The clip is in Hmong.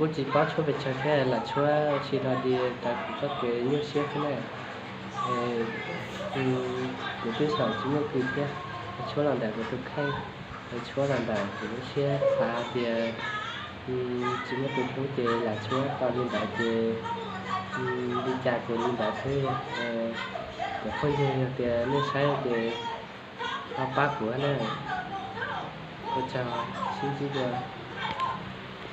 Kuv tsis paub tshuab pes tsawg thiab, Lam Tshuab ua si rau tias kuv txoj kev nyuaj siab thiab na. Kuv twb xyaum tsis muaj kws thiab, Lam Tshuab los ntawm kuv tus kheej, Lam Tshuab los ntawm kuv lub siab xav tias tsis muaj tus hlub ces Lam Tshuab tau li ntawd ces li cas ces li ntawd xwb. Cov phooj ywg yog tias nej saib ces ho pab kuv na. Ua tsaug, sib ntsib dua.